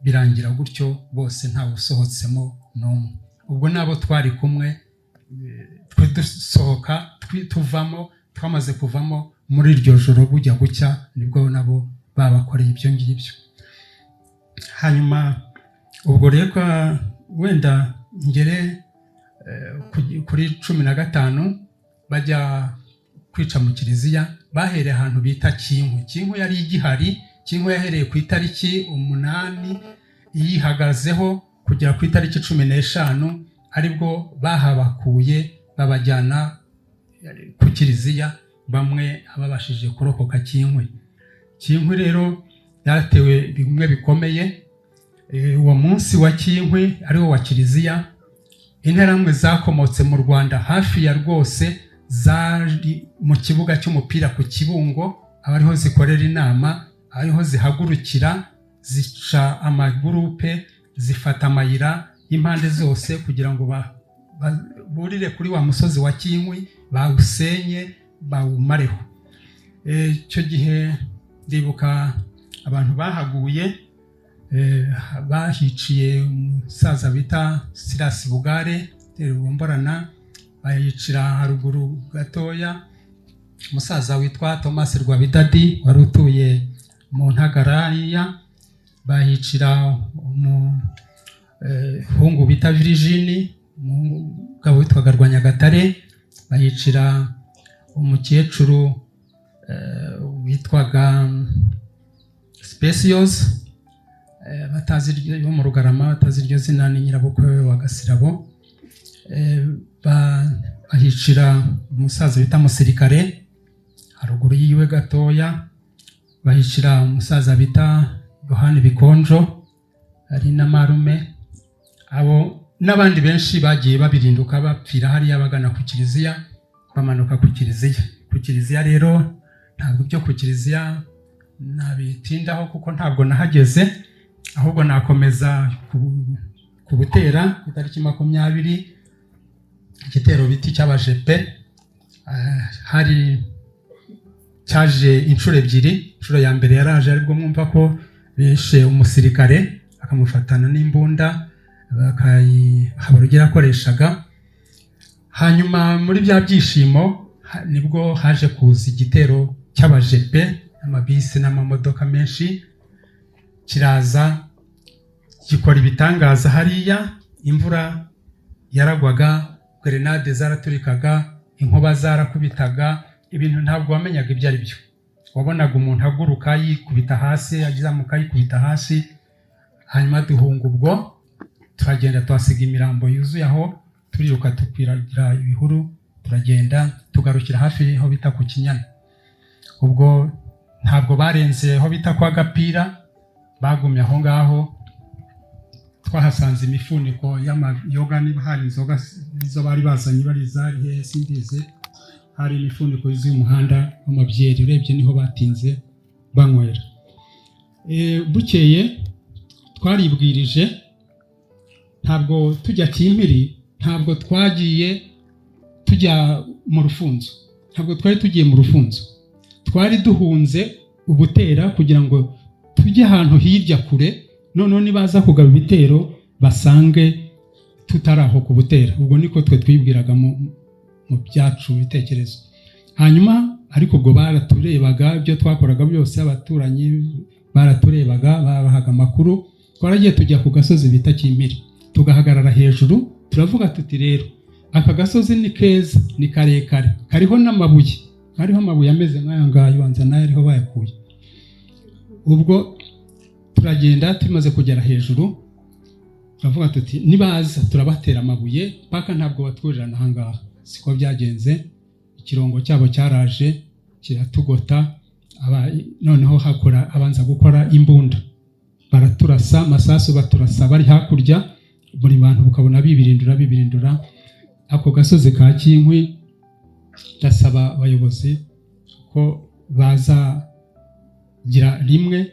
birangira gutyo, bose ntawe usohotsemo n'umwe. Ubwo nabo twari kumwe, twe dusohoka, tuvamo, twamaze kuvamo muri iryo joro bujya gucya, nibwo nabo babakoreye ibyo ngibyo. Hanyuma ubwo rero wenda ngere kuri 15 bajya kwica mu kiliziya, bahereye ahantu bita Kinkwe. Kinkwe yari igihari. Kinkwe yahereye ku itariki 8, yihagazeho kugera ku itariki 15, aribwo bahabakuye babajyana ku kiliziya, bamwe ababashije kurokoka Kinkwe. Kinkwe rero yaratewe bimwe bikomeye. Uwo munsi wa Kinkwe, ariwo wa kiliziya, Interahamwe zakomotse mu Rwanda hafi ya rwose zari mu kibuga cy'umupira ku Kibungo, aba ariho zikorera inama, ariho zihagurukira, zica amagurupe, zifata amayira y'impande zose kugira ngo burire kuri wa musozi wa Kinkwi, bawusenye, bawumareho. Icyo gihe ndibuka abantu bahaguye, bahiciye umusaza bita Sirasi Bugare Rubomborana, bayicira haruguru gatoya umusaza witwa Thomas Rwabidadi wari utuye mu Ntagarariya, bahicira umuhungu bita Virigini, umugabo witwaga Rwanyagatare, bahicira umukecuru witwaga Specios, batazi iryo bo mu Rugarama, batazi iryo zina, ni nyirabukwe wa Gasirabo. Bahicira umusaza bita Musirikare haruguru yiwe gatoya, bahicira umusaza bita Yohani Bikonjo ari na marume. Abo n'abandi benshi bagiye babirinduka, bapfira hariya bagana ku kiliziya, bamanuka ku kiliziya. Ku kiliziya rero, ntabwo ibyo ku kiliziya nabitindaho kuko ntabwo nahageze, ahubwo nakomeza ku Butera ku itariki 20, igitero biti cy'abajepe. Hari cyaje inshuro ebyiri. Inshuro ya mbere yaraje aribwo mwumva ko bishe umusirikare, akamufatana n'imbunda Habarugira yakoreshaga. Hanyuma muri bya byishimo nibwo haje kuza igitero cy'abajepe, amabisi n'amamodoka menshi, kiraza gikora ibitangaza hariya. Imvura yaragwaga, grenade zaraturikaga, inkuba zarakubitaga, ibintu ntabwo wamenyaga ibyo ari byo. Wabonaga umuntu aguruka yikubita hasi, azamuka yikubita hasi. Hanyuma duhunga ubwo, turagenda, tuhasiga imirambo yuzuye aho, turiruka tukwiragira ibihuru, turagenda tugarukira hafi aho bita ku Kinyana. Ubwo ntabwo barenze aho bita kwa Gapira, bagumye aho ngaho. Twahasanze imifuniko y'amayoga, niba hari inzoga izo bari bazanye bari zari hehe simbizi. Hari imifuniko yuzuye umuhanda w'amabyeri, urebye niho batinze banywera. Bukeye twaribwirije, ntabwo tujya Kimpiri, ntabwo twagiye tujya mu rufunzo, ntabwo twari tugiye mu rufunzo. Twari duhunze Ubutera kugira ngo tujye ahantu hirya kure, noneho nibaza kugaba ibitero basange tutari aho ku Butera. Ubwo niko twe twibwiraga mu byacu bitekerezo. Hanyuma ariko ubwo baraturebaga, ibyo twakoraga byose abaturanyi baraturebaga, babahaga amakuru. Twaragiye tujya ku gasozi bita Kimpiri, tugahagarara hejuru, turavuga tuti: "Rero aka gasozi ni keza, ni karekare, kariho n'amabuye." Kariho amabuye ameze nk'aya ngaya, ubanza nayo ariho bayakuye. Ubwo turagenda, tumaze kugera hejuru turavuga tuti: "Nibaza turabatera amabuye paka, ntabwo batwurirana aha ngaha." Siko byagenze. Ikirongo cyabo cyaraje kiratugota, noneho hakora abanza gukora imbunda, baraturasa amasasu, baturasa bari hakurya, buri bantu ukabona bibirindura, bibirindura. Ako gasozi ka Kinkwi, ndasaba abayobozi ko bazagira rimwe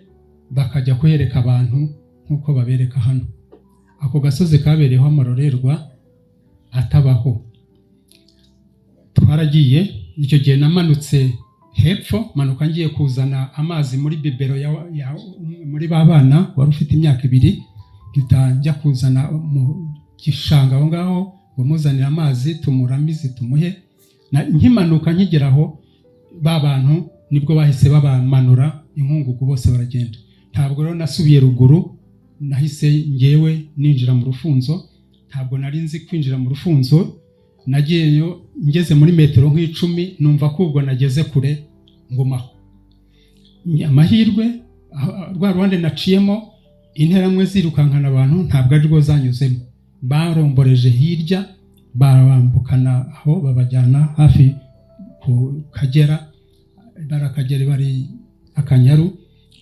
bakajya kuhereka abantu nk'uko babereka hano. Ako gasozi kabereyeho amarorerwa atabaho. Twaragiye, icyo gihe namanutse hepfo, manuka ngiye kuzana amazi muri biberon ya umwe muri ba bana wari ufite imyaka 2, mpita njya kuzana mu gishanga aho ngaho ngo muzanire amazi tumuramize tumuhe. Nkimanuka nkigera aho, ba bantu nibwo bahise babamanura inkungugu, bose baragenda. Ntabwo rero nasubiye ruguru, nahise ngewe ninjira mu rufunzo. Ntabwo nari nzi kwinjira mu rufunzo. Nagiyeyo ngeze muri metero nk'icumi, numva ko ubwo nageze kure, ngumaho. Amahirwe, rwa ruhande naciyemo interahamwe zirukankana abantu ntabwo ari rwo zanyuzemo, baromboreje hirya, barambukana aho, babajyana hafi ku Kagera. Bari Akagera, bari Akanyaru.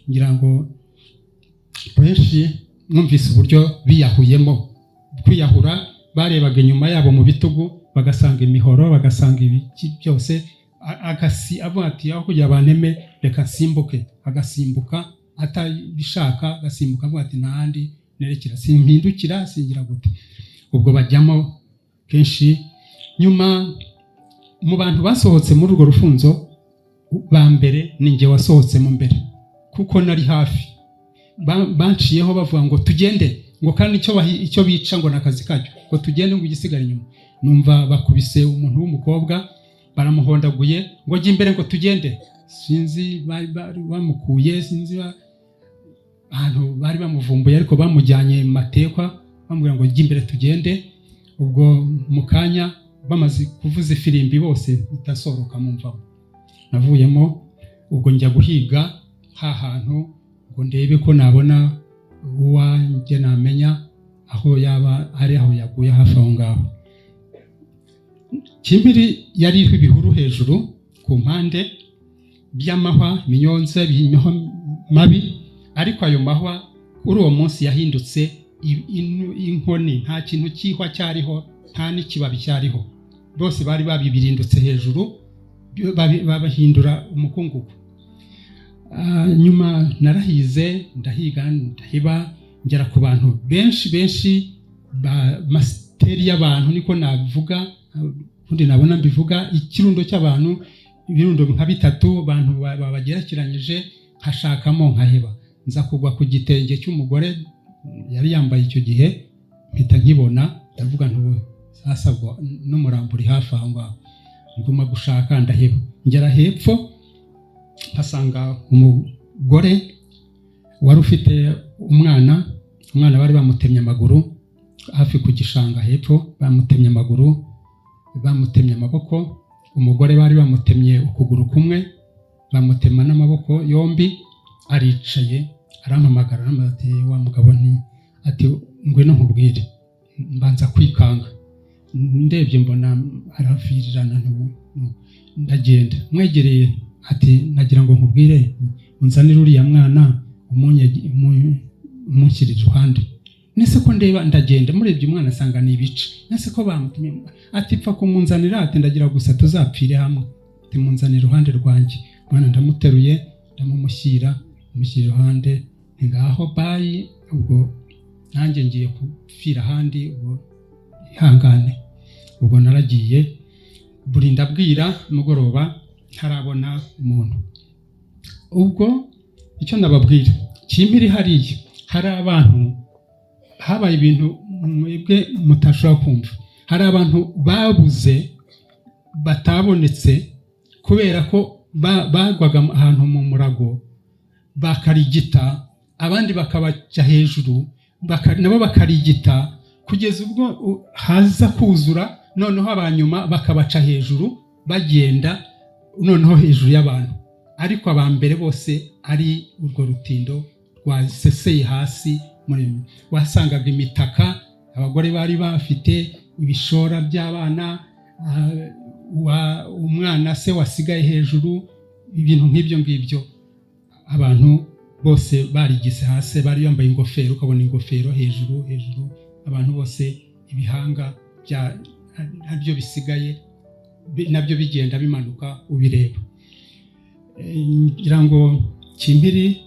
Ngira ngo benshi mwumvise uburyo biyahuyemo. Kwiyahura, barebaga inyuma yabo mu bitugu, bagasanga imihoro, bagasanga ibiki byose. Agasi avuga ati: "Aho kugira banteme, reka nsimbuke." Agasimbuka atabishaka, agasimbuka avuga ati: "Nta handi nerekera, simpindukira, singira gute." Ubwo bajyamo kenshi. Nyuma mu bantu basohotse muri urwo rufunzo ba mbere, ni njye wasohotsemo mbere kuko nari hafi. Banciyeho bavuga ngo tugende, ngo kandi icyo bica ngo ni akazi kacyo, ngo tugende, ngo igisigara inyuma. Numva bakubise umuntu w'umukobwa, baramuhondaguye, ngo jya imbere, ngo tugende. Sinzi bari bamukuye, sinzi ahantu bari bamuvumbuye, ariko bamujyanye mu matekwa, bamubwira ngo jya imbere tugende. Ubwo mu kanya bamaze kuvuza ifirimbi bose, mpita mumvamo. Navuyemo ubwo njya guhiga ha hantu ngo ndebe ko nabona uwanjye, namenya aho yaba ari, aho yaguye hafi aho ngaho. Kimpiri yari iriho ibihuru hejuru ku mpande by'amahwa, iminyonze, imihwa mabi, ariko ayo mahwa kuri uwo munsi yahindutse inkoni. Nta kintu cy'ihwa cyariho, nta n'ikibabi cyariho. Bose bari babibirindutse hejuru, babahindura umukungugu. Nyuma narahize, ndahiga, ndahiba, ngera ku bantu benshi benshi ba masiteri y'abantu, niko nabivuga, ubundi nabona mbivuga ikirundo cy'abantu, ibirundo nka bitatu, abantu babagerekeranyije, nkashakamo nkaheba. Nza kugwa ku gitenge cy'umugore yari yambaye icyo gihe, mpita nkibona, ndavuga nti: "Ubu sasa ubwo n'umurambo uri hafi aho ngaho." Nguma gushaka, ndaheba. Ngera hepfo mpasanga umugore wari ufite umwana. Umwana bari bamutemye amaguru hafi ku gishanga hepfo, bamutemye amaguru, bamutemye amaboko. Umugore bari bamutemye ukuguru kumwe, bamutema n'amaboko yombi. Aricaye, arampamagara, arambaza ati: "Wa mugabo," nti ati: "Ngwino nkubwire." Mbanza kwikanga, ndebye mbona aravirirana. Ndagenda mwegereye, ati: "Nagira ngo nkubwire unzanire uriya mwana, umunshyire iruhande." Nese ko ndeba, ndagenda murebye umwana, asanga ni ibice. Nese ko bamutumye? Ati: "Pfa kumunzanira." Ati: "Ndagira gusa tuzapfire hamwe." Ati: "Munzanire iruhande rwanjye." Umwana ndamuteruye, ndamumushyira, mushyira iruhande. Nti: "Ngaho bayi, ubwo nanjye ngiye gupfira ahandi, ubwo ihangane." Ubwo naragiye, burinda bwira mugoroba ntarabona umuntu. Ubwo icyo nababwira, Kimpiri hariya hari abantu, habaye ibintu mwebwe mutashobora kumva. Hari abantu babuze, batabonetse kubera ko bagwaga ahantu mu murago bakarigita, abandi bakabaca hejuru, nabo bakarigita, kugeza ubwo haza kuzura, noneho abanyuma bakabaca hejuru, bagenda noneho hejuru y'abantu, ariko aba mbere bose ari urwo rutindo rwaseseye hasi. Muri wasangaga imitaka, abagore bari bafite ibishora by'abana, umwana se wasigaye hejuru, ibintu nk'ibyo ngibyo. Abantu bose barigise hasi, bari bambaye ingofero, ukabona ingofero hejuru hejuru, abantu bose ibihanga bya nabyo bisigaye, nabyo bigenda bimanuka ubireba. Ngira ngo Kimpiri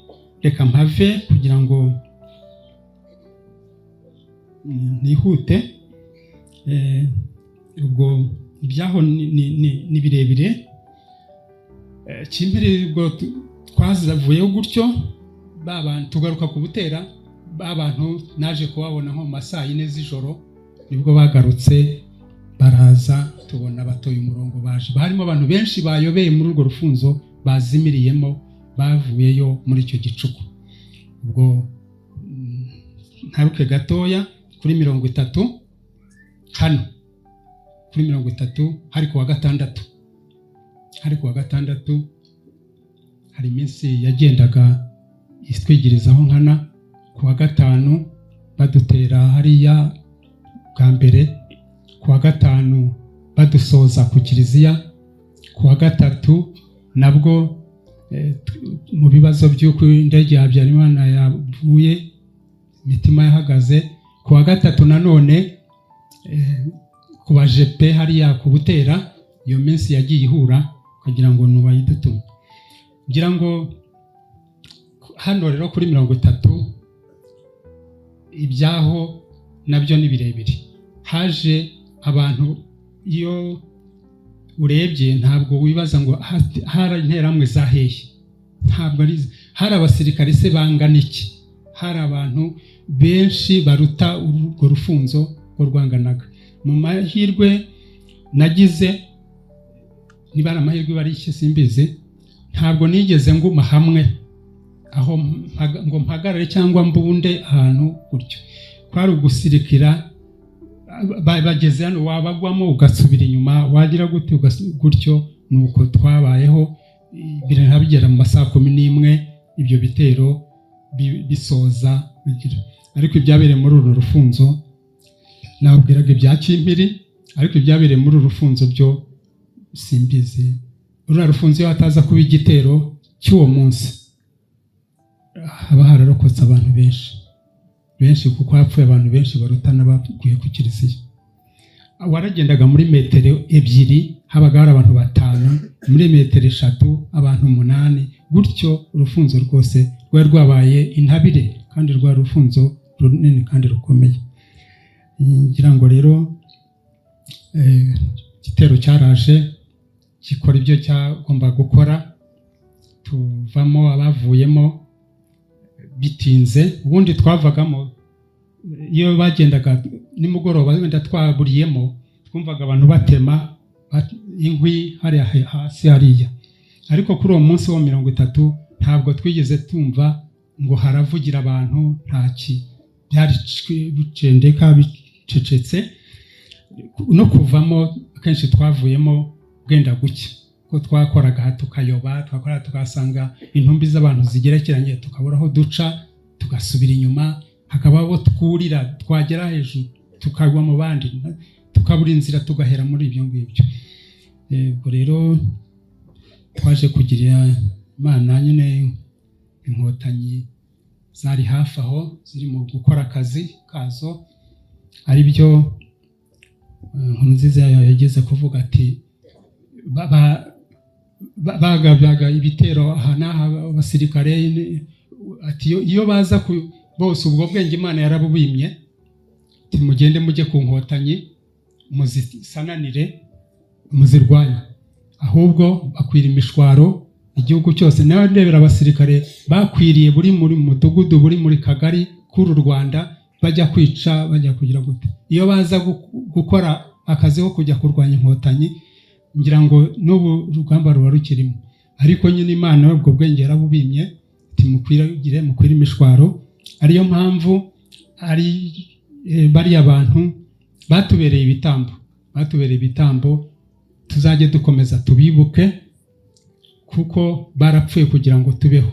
reka mpave kugira ngo nihute. Ubwo ibyaho ni birebire. Kimpiri ubwo twavuyeho gutyo, ba bantu tugaruka ku Butera. Ba bantu naje kubabona nko mu ma saa yine z'ijoro. Nibwo bagarutse baraza, tubona batoye umurongo baje. Harimo abantu benshi bayobeye muri urwo rufunzo, bazimiriyemo, bavuyeyo muri icyo gicuku. Ubwo ntaruke gatoya kuri 30, hano kuri 30 hari kuwa gatandatu, hari kuwa gatandatu. Hari iminsi yagendaga itwigirizaho nkana. Kuwa gatanu badutera hariya bwa mbere, kuwa gatanu badusoza ku kiliziya, kuwa gatatu nabwo mu bibazo by'uko indege ya Habyarimana yavuye, imitima yahagaze. Kuwa gatatu nanone ku bajepe hariya ku Butera. Iyo minsi yagiye ihura kugira ngo nubayidutume. Ngira ngo hano rero kuri 30 ibyaho nabyo ni birebire. Haje abantu, iyo urebye ntabwo wibaza ngo hari interahamwe zahehe, ntabwo ari hari abasirikare se bangana iki? Hari abantu benshi baruta urwo rufunzo rwo rwanganaga. Mu mahirwe nagize, niba ari amahirwe bari iki simbizi, ntabwo nigeze nguma hamwe aho ngo mpagarare cyangwa mbunde ahantu gutyo. Kwari ugusirikira. Bageze hano wabagwamo ugasubira inyuma, wagira gute gutyo. Nuko twabayeho ibintu bigera mu masaha 11, ibyo bitero bisoza bigira. Ariko ibyabereye muri uru rufunzo, nababwiraga ibya Kimpiri, ariko ibyabereye muri uru rufunzo byo simbizi. Ruriya rufunzo, iyo hataza kuba igitero cy'uwo munsi, haba hararokotse abantu benshi benshi, kuko hapfuye abantu benshi baruta n'abaguye ku kiliziya. Waragendaga muri metero 2 habaga hari abantu batanu, muri metero 3 abantu umunani, gutyo. Urufunzo rwose rwari rwabaye intabire, kandi rwari urufunzo runini kandi rukomeye. Ngira ngo rero igitero cyaraje gikora ibyo cyagomba gukora, tuvamo. Abavuyemo bitinze, ubundi twavagamo iyo bagendaga nimugoroba, wenda twaburiyemo, twumvaga abantu batema inkwi hariya hasi hariya. Ariko kuri uwo munsi wa 30 ntabwo twigeze tumva ngo haravugira abantu, ntaki, byari bicendeka, bicecetse. No kuvamo akenshi twavuyemo bwenda gucya, ko twakoraga tukayoba, twakora tukahasanga intumbi z'abantu zigerekeranye, tukabura aho duca, tugasubira inyuma, hakaba abo twurira, twagera hejuru tukagwa mu bandi, tukabura inzira, tugahera muri ibyo ngibyo. Ubwo rero twaje kugirira Imana nyine, Inkotanyi zari hafi aho ziri mu gukora akazi kazo, ari byo Nkurunziza yageze kuvuga ati bagabyaga ibitero aha n'aha abasirikare, ati iyo baza bose ubwo bwenge Imana yarabubimye, ati mugende mujye ku Nkotanyi muzisananire, muzirwanye, ahubwo bakwira imishwaro igihugu cyose. Nawe ndebera abasirikare bakwiriye buri muri mudugudu, buri muri kagari k'uru Rwanda, bajya kwica, bajya kugira gute. Iyo baza gukora akazi ko kujya kurwanya Inkotanyi, ngira ngo n'ubu urugamba ruba rukirimo. Ariko nyine Imana ubwo bwenge yarabubimye, iti mukwiragire, mukwire imishwaro. Ariyo mpamvu ari bariya bantu batubereye ibitambo, batubereye ibitambo, tuzajye dukomeza tubibuke kuko barapfuye kugira ngo tubeho.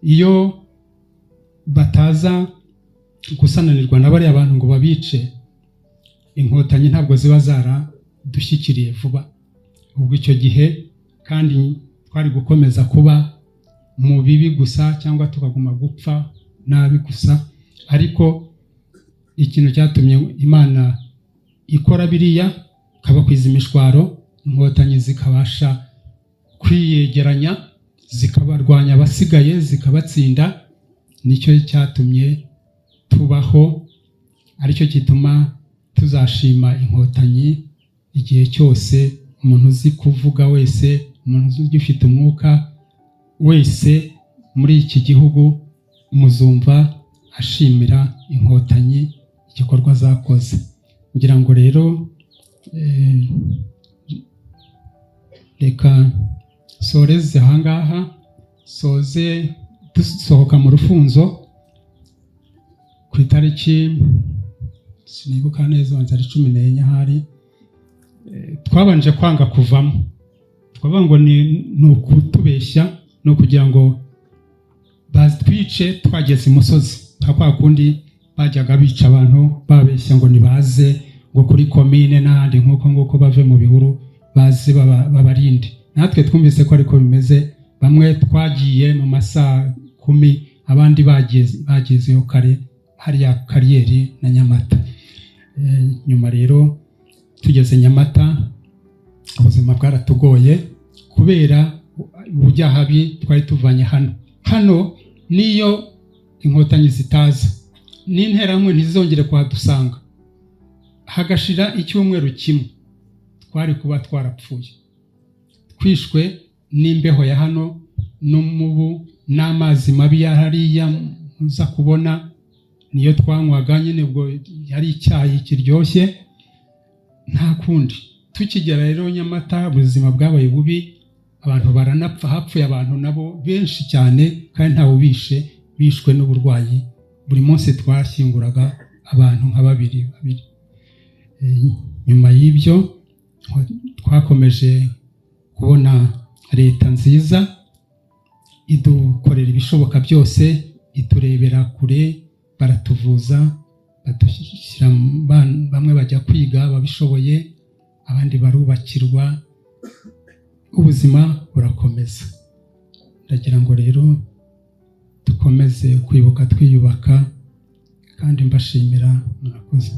Iyo bataza gusananirwa na bariya bantu ngo babice, Inkotanyi ntabwo ziba zaradushyikiriye vuba. Ubwo icyo gihe kandi twari gukomeza kuba mu bibi gusa, cyangwa tukaguma gupfa nabi gusa. Ariko ikintu cyatumye Imana ikora biriya, ikabakwiza imishwaro, Inkotanyi zikabasha kwiyegeranya, zikabarwanya abasigaye, zikabatsinda, nicyo cyatumye tubaho, aricyo gituma tuzashima Inkotanyi igihe cyose. Umuntu uzi kuvuga wese, umuntu ugifite umwuka wese muri iki gihugu, muzumva ashimira Inkotanyi igikorwa zakoze. Ngira ngo rero reka soreze ahangaha, soze dusohoka mu rufunzo ku itariki, sinibuka neza, wanze ari 14 ahari. Twabanje kwanga kuvamo, twavuga ngo ni ukutubeshya, ni ukugira ngo batwice twageze imusozi, nka kwa kundi bajyaga bica abantu babeshya ngo nibaze ngo kuri komine n'ahandi nk'uko nguko, bave mu bihuru baze babarinde. Natwe twumvise ko ariko bimeze. Bamwe twagiye mu masaha 10, abandi bagezeyo kare hariya Kariyeri na Nyamata. Nyuma rero tugeze Nyamata, ubuzima bwaratugoye kubera ubujyahabi twari tuvanye hano. Hano niyo Inkotanyi zitaza n'Interahamwe ntizongere kuhadusanga, hagashira icyumweru kimwe, twari kuba twarapfuye, twishwe n'imbeho ya hano n'umubu n'amazi mabi ya hariya muza kubona, niyo twanywaga nyine, ubwo yari icyayi kiryoshye, nta kundi. Tukigera rero Nyamata, ubuzima bwabaye bubi, abantu baranapfa. Hapfuye abantu nabo benshi cyane kandi ntawe ubishe, bishwe n'uburwayi. Buri munsi twashyinguraga abantu nka babiri babiri. Nyuma y'ibyo twakomeje kubona leta nziza idukorera ibishoboka byose, iturebera kure, baratuvuza, badushyira bamwe bajya kwiga babishoboye, abandi barubakirwa, ubuzima burakomeza. Ndagira ngo rero dukomeze kwibuka twiyubaka, kandi mbashimira, murakoze.